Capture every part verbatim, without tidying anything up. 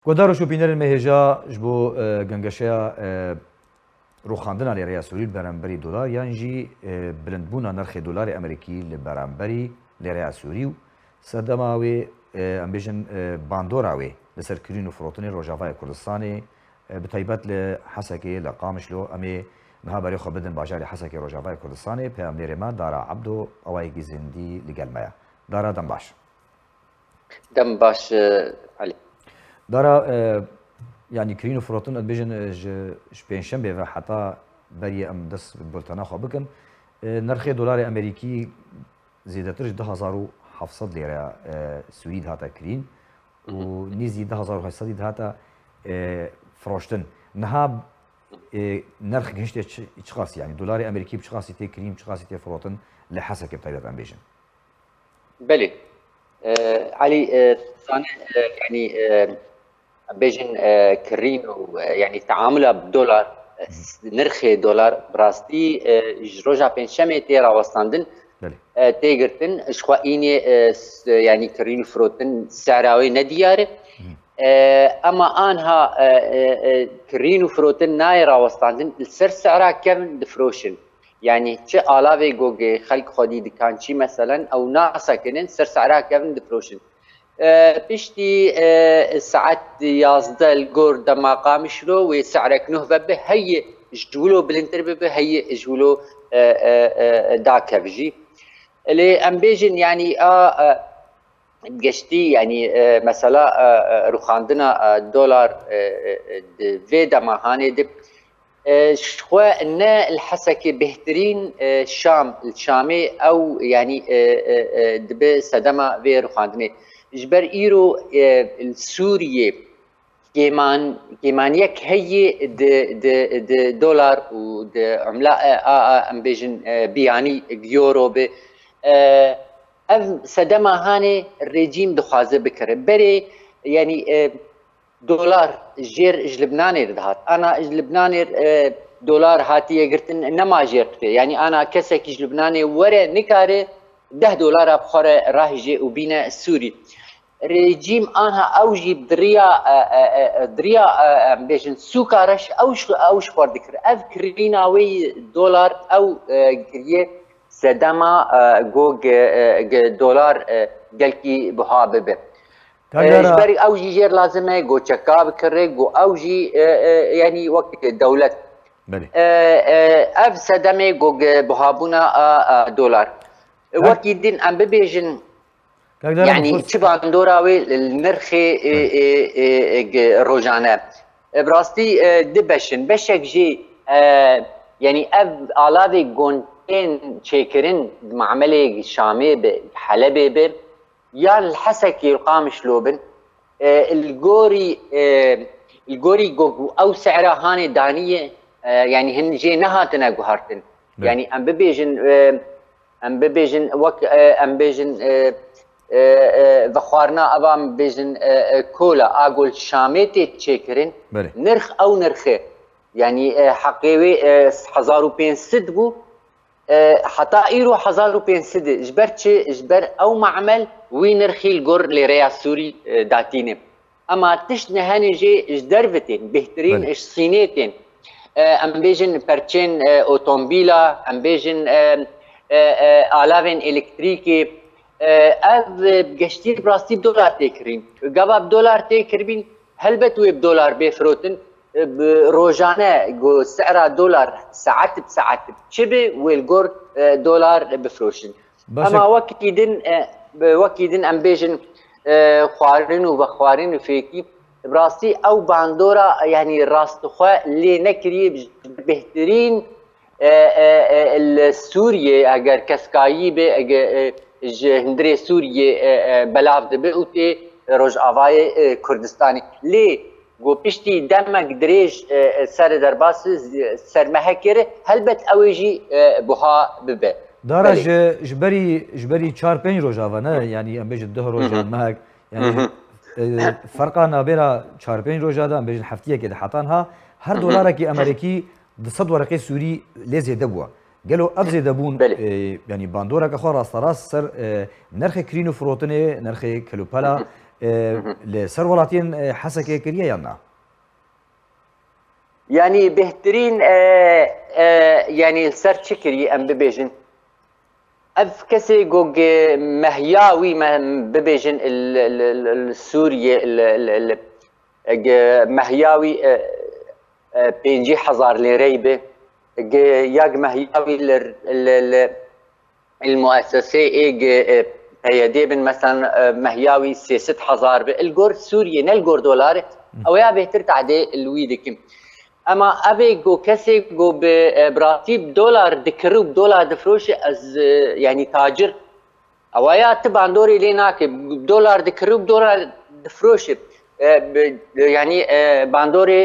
Guhdar û şopînerên me hêja ji bo, e, gengeşeya, e, rûxandina lêreya Sûrî li beramberî dolar yan jî, e, bilindbûna nirxê dolarê Amerîkî li beramberî lêreya Sûrî û sedema wê, e, em bêjin, e, bandora wê li ser kirîn û firotinê Rojavayê Kurdistanê, e, bi taybet li Hesekê, li Qamişlo. Em ê niha berê xwe bidin bajarê Hesekê Rojavayê Kurdistanê. Peyamnêrê me Dara Ebdo, awayekî zindî li gel me ye. Dara, dem baş. Dem baş, e, Elî. Dara, e, yanî kirîn û firotin, ez bêjin, e, ji, ji pêncşembê ve heta berî em dest bi bultena xwe bikin. E, nirxê dolarê Amerîkî zêdetir ji du hezar û heft sed lêre, e, Sûrî dihate kirîn û nîzî du hezar û heft sedî dihate, e, firoştin. Niha, e, nirx gihiştê çi, çiqasî, yanî dolarê Amerîkî bi çiqasî tê kirîn, bi çiqasî tê firotin li Hesekê bi taybet em bêjin? Belê. E, Elî, e, zanî, e, yanî, e, bêjin, e, kirîn û, e, yanî teamula bi dolar, e, s-, nirxê dolar bi rastî, e, ji roja pêncşemê tê rawestandin, Belê. e, tê girtin. Ji xwe înê, e, s-, yanî kirîn û firotin sera wê nediyar e. E, ema anha, e, e, e, kirîn û firotin nayê rawestandin, li ser sera kevin difiroşin. Yanî çi alavê gogê xelk xwedî dikan çî meselen ew nasekinin, ser sehra kevin difiroşin. E, piştî, e, saet yazdeh li gor dema Qamişlo wê sehrek nuh ve bi heyî ji wilo bilindtir bibe, heyî ji wilo, e, e, e, dakev jî. Lê em bêjin, yanî a, e, geştî, yanî, e, mesela, e, e, rûxandina, e, dolar, e, e, e, di vê dema hanê di, e, ji xwe ne li Hesekê bêhtirîn, e, Şam, li Şamê ew, yanî, e, e, e, dibe sedema vê rûxandinê. Ji ber îro, e, li Sûriyê kêman-, kêmaniyek heye di, di, di dolar û di umla, e, a, a, em bêjin, e, biyanî, euro bi. E, ev sedema hanê rejîm dixwaze bikire. Berê, yanî, e, dolar jêr ji Libnanê re dihat. Ana ji Libnanê re, e, dolar hatiye girtin, nema jêr dike. Yanî ana kesekî ji Libnanê were nikare deh dolara bi xwe re rahêje û bîne Sûrî. Rejîm anha ew jî bi diriya, e, e, e, diriya, e, em bêjin sûka reş ew ji, ew ji xwe dikir. Ev kirîna wê yî dolar ew, e, kiriye sedema, e, go ge, e, ge dolar, e, gelkî buha bibe. Kak E, Dara. Ji ber ew jî jêr lazim e, go çeka bikire, go ew jî, e, e, yanî wek dewlet. Belê. E, e, ev sedemê go ge buhabûna a, a dolar. E, Kak- wekî din em bibêjin, Kak Dara, yanî min xwest- çi bandora wê li nirxê, e, Belê. e, e, e, ge rojane. E, bi rastî, e, du beş in. Beşek jî, e, yanî ev alavê gon tên çêkirin di mamelê Şamê bi, Helebê bi, yan li Hesekê û Qamişlo bin, e, li gorî, e, li gorî go-, ew sehra hanê daniye, e, yanî hin jê nehatine guhartin. Belê. Yanî em bibêjin, e, em bibêjin wek, e, em bêjin, e, e, e, vexwarina eva em bêjin, e, e, kola, a go li Şamê tê çêkirin, Belê. nirx ew nirxe. Yanî, e, heqê wê, e, hezar û pênc sed bû, E, heta îro hezar û pênc sed e. Ji ber çi? Ji ber ew mamel wî nirxî li gor lêreya Sûrî, e, datîne. Ema tişt ne henê jê ji derve tên, bêhtirîn Belê. ji Sînê tên. E, em bêjin perçên, e, otomobîla, em bêjin, e, e, e, alavên elektrîkê. E, ev, e, bi geştî bi rastî bi dolar tê kirîn. Gava bi dolar tê kiribîn, helbet wê bi dolar bê firotin, e, bi rojane ku sera dolar saet bi saet çi bi, wê li gor, e, dolar bifiroşin. Baş e. Ema wekî din, e, bi wekî din em bêjin, e, xwarin û vexwarin û fêkî, bi rastî ew bandora, yanî rastixwe lê nekiriye, bi bêhtirîn e, e, e, li Sûriyê eger keskayî be, ege, e, ji hundirê Sûriyê, e, e, belav dibe û tê Rojavayê, e, Kurdistanê. Lê ku piştî demek dirêj, e, e, ser derbas, e, sermehekê re, helbet ew ê jî, e, buha bibe. Dara Belê. ji, ji berî, ji berî çar pênc roja ve ne, yanî em bêjin duh roja, Hı hı. mehek, yanî, Hı hı. e, ferqa nabêra çar pênc roja de, em bêjin heftiyekê de heta niha, her Hı hı. dolarekî Amerîkî du sed wereqê Sûrî lê zêde bûye. Gelo ev zêdebûn, Belê. e, yanî bandoreke xwe rasterast ser, e, nirxê kirîn û firotinê, nirxê kelûpela, Hı hı. e, li ser welatiyên e, Hesekê kiriye yan na? Yanî bêhtirîn e, e, yanî li ser çi kirî em bibêjin? Ev kesê ku gi mehya wî me bibêjin li, li, li, li Sûriyê, li, li, li, gi mehya wî e, e, pêncî hezar lêreyî bi, gi ya gi mehya wî li, li, li, li muessesê ê gi e, P Y D bin, mesela e, mehya wî sê sed hezar bi, li gor Sûriyê, ne li gor dolarê, ew ya bêhtir tadê li wî dikim. Ema evê ku kesê ku bi, e, bi rastî bi dolar dikir û bi dolar difroşe, ez, e, yanî tacir, ewa ya ti bandorê lê nake, bi dolar dikir û bi dolar difroşe. E, bi, yanî, e, bandorê,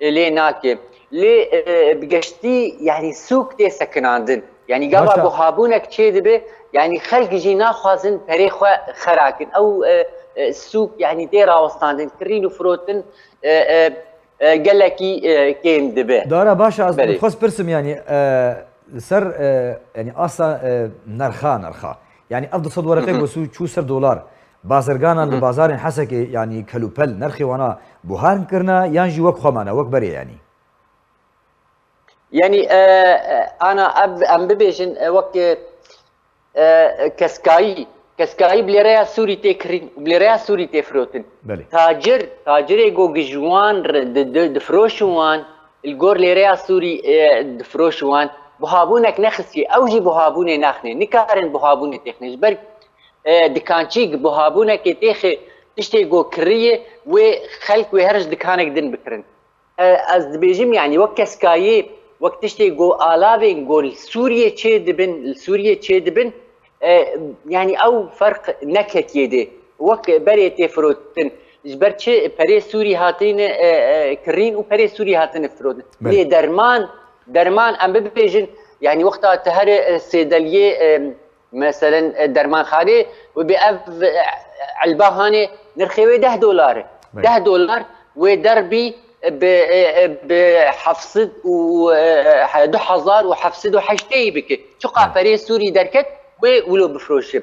e, lê nake. Lê, e, bi geştî, yanî sûk tê sekinandin. Yanî gava Başa. buhabûnek çê dibe, yanî xelk jî naxwazin perê xwe xerakin. Ew, e, e, sûk, yanî tê rawestandin, kirîn û firotin, e, e, e, gelekî, e, kêm dibe. Dara baş e, ez Belê. dixwest pirsim, yanî, e, li ser, e, yanî asta, e, nerxa, nerxa. Yanî ev du sed wereqê Hı hı. ku çû ser dolar, bazirganan li Hı hı. bazarên Hesekê, yanî kelûpel, nerxê wana buharn kirine, yan jî wek xwe mane, wek berê yanî? Yanî, e, e, ana ev, em bibêjin, e, wek, e, e, keskayî, keskayî bi lêreya Sûrî tê kirîn û bi lêreya Sûrî tê firotin. Belê. Tacir, tacirê ku gi ji wan re di, di, difroşin wan, li gor lêreya Sûrî, e, difroşin wan, buhabûnek nexistiye. Ew jî buhabûnê naxine. Nikarin buhabûnê têxine. Ji ber, e, dikançî gi buhabûnekê têxe tiştê ku kiriye, wê xelk wê her ji dikanek din bikirin. E, ez dibêjim, yanî wek keskayê, wek tiştê ku alavên ku li Sûriyê çê dibin, li Sûriyê çê dibin, e, yanî ew ferq neketiye dê. Wek berê tê firotin. Ji ber çi perê Sûrî hatine, e, e, kirîn û perê Sûrî hatine firotin. Belê. Lê derman, derman em bibêjin, yanî wexta tu here, e, sêdeliyê, e, Meselen, e, dermanxanê wê bi ev, e, elba hanê nirxê wê deh dolar e. Belê. Deh dolar wê derbî, e, bi, e, e, bi heft sed û, e, e, du hezar û heft sed û heştê bike. Çiqa Belê. perê Sûrî derket, wê wilo bifroşe. E,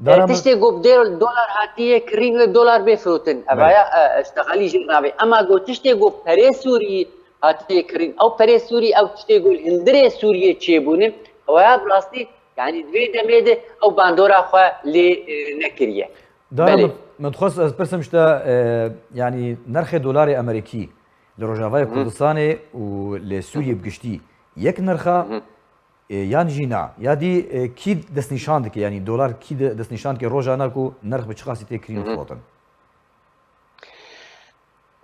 Dara min- tiştê ku bi dê-, dolar hatiye kirîn wê bi dolar bê firotin. Belê. Evaya, e, iştexalî jê navê. Ema ku tiştê ku perê Sûrî hatiye kirîn, ew perê Sûrî, ew tiştê ku li hundirê Sûriyê çêbûne, ewaya bi rastî Yanî di vê demê de ew bandora xwe lê, e, nekiriye. Dara Belê. min, min dixwest ez pirsim ji te, e, yanî nerxê dolarê Amerîkî li Rojavayê Hı. Kurdistanê û li Sûriyê bi giştî yek nirxa, Hı. e, yan jî na? Ya dî, e, kî destnîşan dike, yanî dolar kî de, destnîşan dike rojane ku nerx bi çi qasî tê kirîn û Hı hı. firotin?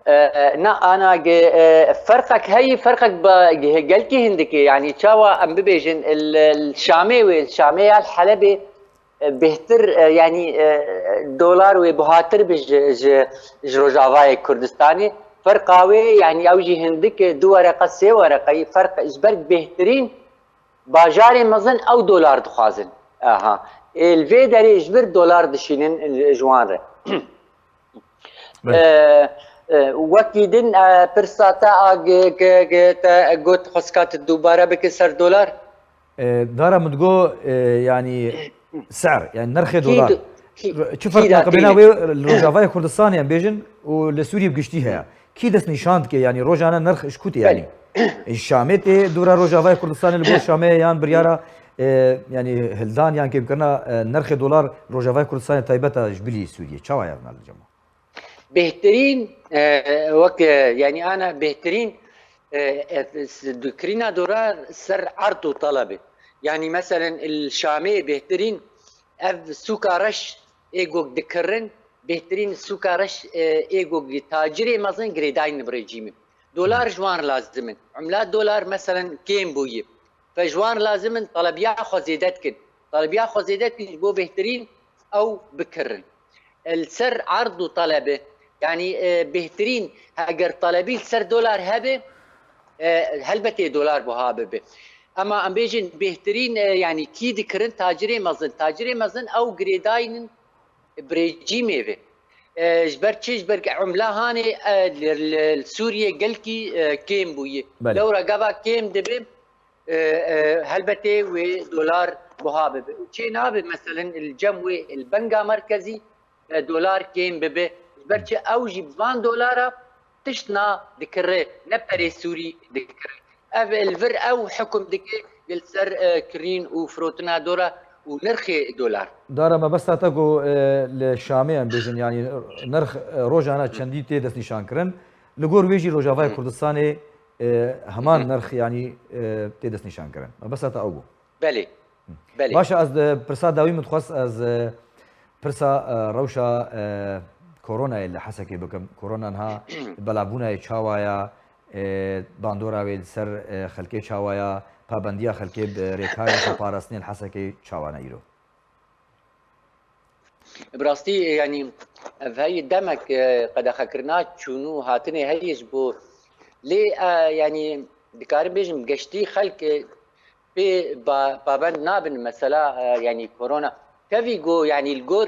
E, e, na, ana ge, e, ferqek heyî, ferqek ba, ge, gelkî hindikê. Yanî çawa em bibêjin, il, il Şamê wê, Şamê ya li Helebê, e, bêhtir, e, yanî, e, dolar wê buhatir bi ji, ji, ji Rojavayê Kurdistanê. Ferqa wê, yanî ew jî hindik e, du wereqe, sê wereqe, ferq, ji ber bêhtirîn bajarê mezin ew dolar dixwazin. Aha. Ê, li vê derê ji vir dolar dişînin, e, ji wan re. Belê. E, e, wekî din, e, pirsa te a ge, ge, ge, te got xwestka tu dubare bike ser dolar? E, Dara min digo, e, yanî ser, yanî nirxê Kî dolar. du-, kî, Çi kî ferq nake bêna datîne? Wê li Rojavayê Kurdistanê em bêjin û li Sûriyê bi giştî heye? Kî destnîşan dike, yanî rojane nirx ji ku tê yanî? Belê. E, Şamê tê dûra Rojavayê Kurdistanê li gor Şamê yan biryara, e, yanî hildan yan kêmkirina, e, nirxê dolar Rojavayê Kurdistanê taybet e ji bilî Sûriyê? Çawa ye vina li cem we? Bêhtirîn, e, wek, e, yanî ana bêhtirîn, e, e, s-, dûkirîna dolar ser erd û talebê. Yanî meselen li Şamê bêhtirîn ev sûka reş ê gog dikirin, bêhtirîn sûka reş, e, ê gog tacirê mezin girêdayîn bi rejîmê. Dolar ji wan lazim in. Umla dolar meselen kêm bûyî. Fe ji wan lazim in talebiya xwe zêde dikin. Talebiya xwe zêde dikin ji bo bêhtirîn ew bikirin. Li ser erd û talebe, yanî, e, bêhtirîn, heger talebî li ser dolar hebe, e, helbetê dolar buha bibe. Ema em bêjin bêhtirîn, e, yanî kî dikirin? Tacirê mezin. Tacirê mezin ew girêdayîn in bi rejîmê ve. E, ji ber çi? Ji ber ku umla hanê, e, li, li, li Sûriyê gelkî, e, kêm bûye. Belê. Lewra gava kêm dibe, e, e, helbetê wê dolar buha bibe. Û çê nabe, meselen, li cem wê, li Benga Merkezî, e, dolar kêm bibe. Ji ber çi ew jî bi van dolara tişt na dikire, ne perê Sûrî dikire. Ev li vir ew hukum dike li ser, e, kirîn û firotina dora û nirxê dolar. Dara mebesta te ku, e, li Şamê em bêjin, yanî nirx, e, rojane çendî tê destnîşankirin. Li gor wê jî Rojavayê Kurdistanê, e, heman nirx, yanî, e, tê destnîşankirin. Mebesta te ew bû. Belê. Belê. Baş e, ez, e, pirsa dawî min dixwest, ez, e, pirsa, e, rewşa, e, koronayê li Hesekê bikim. Korona niha belavbûna yê çawa ya, e, bandora wê li ser, e, xelkê çawa ya, pabendiya xelkê bi rêkarên xweparastinê li Hesekê çawa ne îro? Bi rastî, yanî, ev heyî demek, e, qedexekirina çûn û hatinê heyî ji bo. Lê, e, yanî, dikarim bêjim, geştî xelk, e, pê ba-, pabend nabin mesela, e, yanî, korona. Tevî ku, yanî, li gor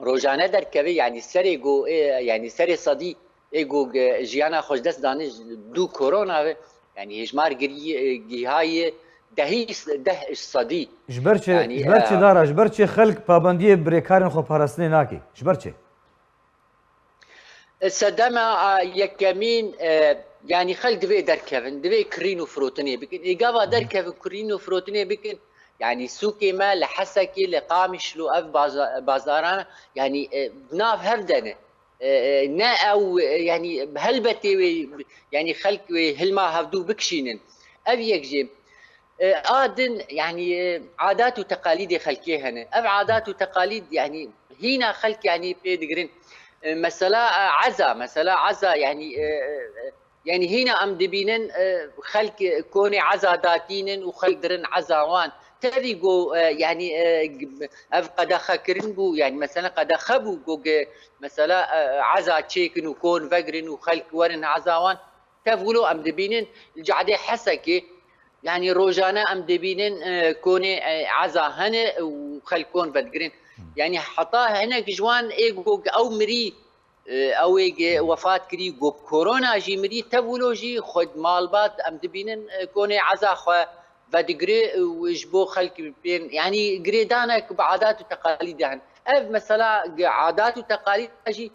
rojane derkeve, yanî, serê ku, ê, yanî, serê sedî ê ku, e, jiyana xwe ji dest dane ji dû korona ve, yanî, hêjmar girî-, e, gihayê dehî, deh sedî. Ji ber çi, yanî, ji ber çi e, dara, ji ber çi xelk pabendiyê bi rêkarên xweparastinê nake? Ji ber çi? Sedema, a, yekemîn, e, yanî xelk divê derkevin, divê kirîn û firotinê bikin. Ê gava derkevin, kirîn û firotinê bikin, yanî sûkê me li Hesekê, li Qamişlo, ev baza-, bazaran, yanî, e, nav hev de ne. E, e, ne ew, e, yanî helbetê wê, yanî xelk wê hilma hevdû bikişînin. Ev yek jî. E, a din, yanî, e, adat û teqalîdê xelkê hene. Ev adat û teqalîd, yanî, hîna xelk, yanî, pê digirin. E, mesela, e, eza, mesela, eza, yanî, e, e, yanî, hîna em dibînin, e, xelk, e, konê eza datînin û xelk dirin eza wan. Tevî ku, e, yanî, e, ev qedexekirin bû, yanî, mesela, qedexe bû ku, ge-, mesela, e, eza çêkin û kon vegirin û xelk werin eza wan. Tev wilo em dibînin li cadê Hesekê, yanî rojane em dibînin, e, konê, e, eza hene û xelk kon vedigirin. Yanî heta hinek ji wan ê ku ew mirî, e, ew ê ku wefat kirî, ku bi korona jî mirî, tev wilo jî xwe di malbat em dibînin, e, konê eza xwe vedigire û ji bo xelk bên, yanî girêdanek bi adat û teqalîdê hene. Ev mesela adat û teqalîd jî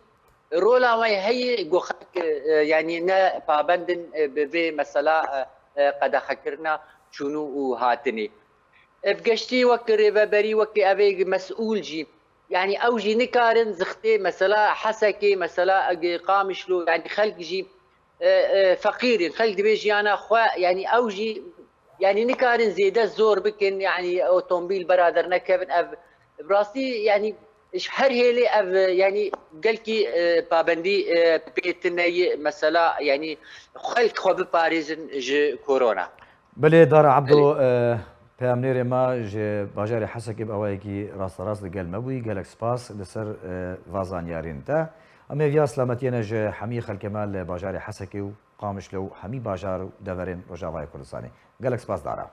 rola wê heye ku xelk, e, yanî ne pabendin, e, bi vê mesela, e, e, qedexekirina çûnû û hatinê. E, bi geştî wek rêveberî, wekî ev ê mesûl jî, yanî ew jî nikarin zixtê mesela Hesekê, mesela, e, Qamişlo, yanî xelk jî, e, e, feqîr in, xelk divê jiyana xwe, yanî ew jî, yanî nikarin zêde zor bikin, yanî otomobîl bera dernekevin. Ev, bi rastî, yanî ji her hêlê ev, yanî gelkî, e, pabendî, e, pê tune ye, mesela, yanî xelk xwe biparêzin ji korona. Belê, Dara Ebdo, Belê. e, peyamnêrê me ji bajarê Hesekê bi awayekî rasterast li gel me bûyî. Gelek spas li ser, e, va zanyariyên te. Em ê viya selametiyê ne ji hemî xelkê me li bajarê Hesekê û Qamişlo û hemî bajar û deverên Rojavayê Kurdistanê. Gelek spas, Dara.